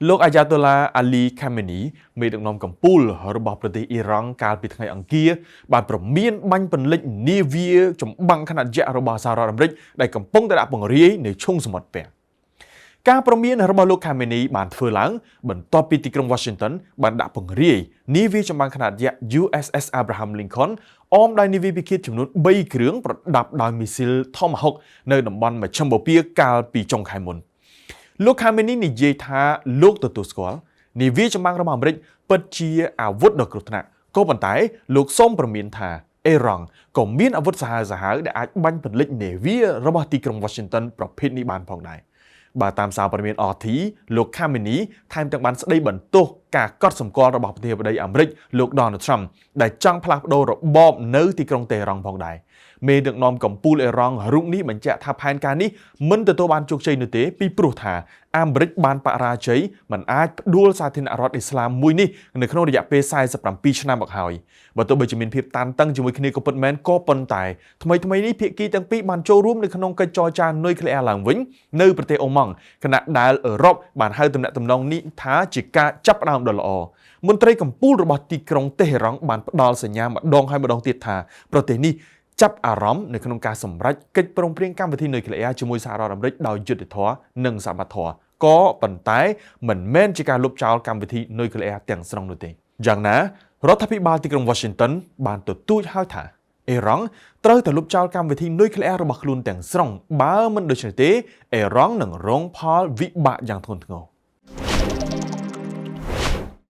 លោកអាយ៉ាតូឡាអាលីខាមេនីមេដឹកនាំកម្ពុជារបស់ប្រទេសអ៊ីរ៉ង់កាលពីថ្ងៃអង្គារបានប្រមានបាញ់ពន្លិចនាវាចម្បាំងខ្នាតយក្សរបស់សហរដ្ឋអាមេរិកដែលកំពុងតែដាក់ពង្រាយនៅឈូងសមុទ្រពាំងការប្រមានរបស់លោកខាមេនីបានធ្វើឡើងបន្ទាប់ពីទីក្រុង Washington បានដាក់ពង្រាយនាវាចម្បាំងខ្នាតយក្ស USS Abraham Lincoln អមដោយនាវាពិឃាតចំនួន3គ្រឿងប្រដាប់ដោយមីស៊ីល Tomahawk នៅតំបន់មជ្ឈិមបូព៌ាកាលពីចុងខែមុន។លោកខាមេនីនិយាយថាលោកទទួលស្គាល់នាវាចម្បាំងរបស់អាមេរិកពិតជាអាវុធដ៏គ្រោះថ្នាក់ក៏ប៉ុន្តែលោកសូមព្រមានថាអេរ៉ង់ក៏មានអាវុធសាហាវសាហាវដែលអាចបាញ់ពន្លិចនាវារបស់ទីក្រុង Washington ប្រភេទនេះបានផងដែរបាទតាមសារព័ត៌មាន RT លោកខាមេនីថែមទាំងបានស្ដីបន្ទោសការកត់សម្គាល់របស់ប្រធានាធិបតីអាមេរិកលោក Donald Trump ដែលចង់ផ្លាស់ប្ដូររបបនៅទីក្រុងតេហេរ៉ង់ផងដែរមេដឹកនាំកម្ពុជាអេរ៉ង់រូបនេះបញ្ជាក់ថាផែនការនេះមិនទទួលបានជោគជ័យនោះទេពីព្រោះថាអាមេរិកបានបរាជ័យមិនអាចផ្ដួលសាធារណរដ្ឋអ៊ីស្លាមមួយនេះនៅក្នុងរយៈពេល47ឆ្នាំមកហើយបើទោះបីជាមានភាពតានតឹងជាមួយគ្នាក៏ពិតមែនក៏ប៉ុន្តែថ្មីថ្មីនេះភាគីទាំងពីរបានចូលរួមនៅក្នុងកិច្ចចរចានុយក្លេអ៊ែរឡើងវិញនៅប្រទេសអូម៉ង់ខណៈដែលអឺរ៉ុបបានហៅទំនាក់ទំនងនេះថាជាការចាប់ផ្ដើមដ៏ល្អមន្ត្រីកម្ពុជារបស់ទីក្រុងតេហេរ៉ង់បានផ្ដល់សញ្ញាម្ដងហើយម្ដងទៀតថាប្រទេសនេះចាប់អារម្មណ៍នៅក្នុងការសម្រេចកិច្ចព្រមព្រៀងកម្មវិធីនុយក្លេអ៊ែរជាមួយសហរដ្ឋអាមេរិកដោយយុត្តិធម៌និងសមធម៌ក៏ប៉ុន្តែមិនមែនជាការលុបចោលកម្មវិធីនុយក្លេអ៊ែរទាំងស្រុងនោះទេយ៉ាងណារដ្ឋាភិបាលទីក្រុង Washington បានទទូចហើយថាអេរ៉ង់ត្រូវតែលុបចោលកម្មវិធីនុយក្លេអ៊ែររបស់ខ្លួនទាំងស្រុងបើមិនដូច្នេះទេអេរ៉ង់នឹងរងផលវិបាកយ៉ាងធ្ងន់ធ្ងរ។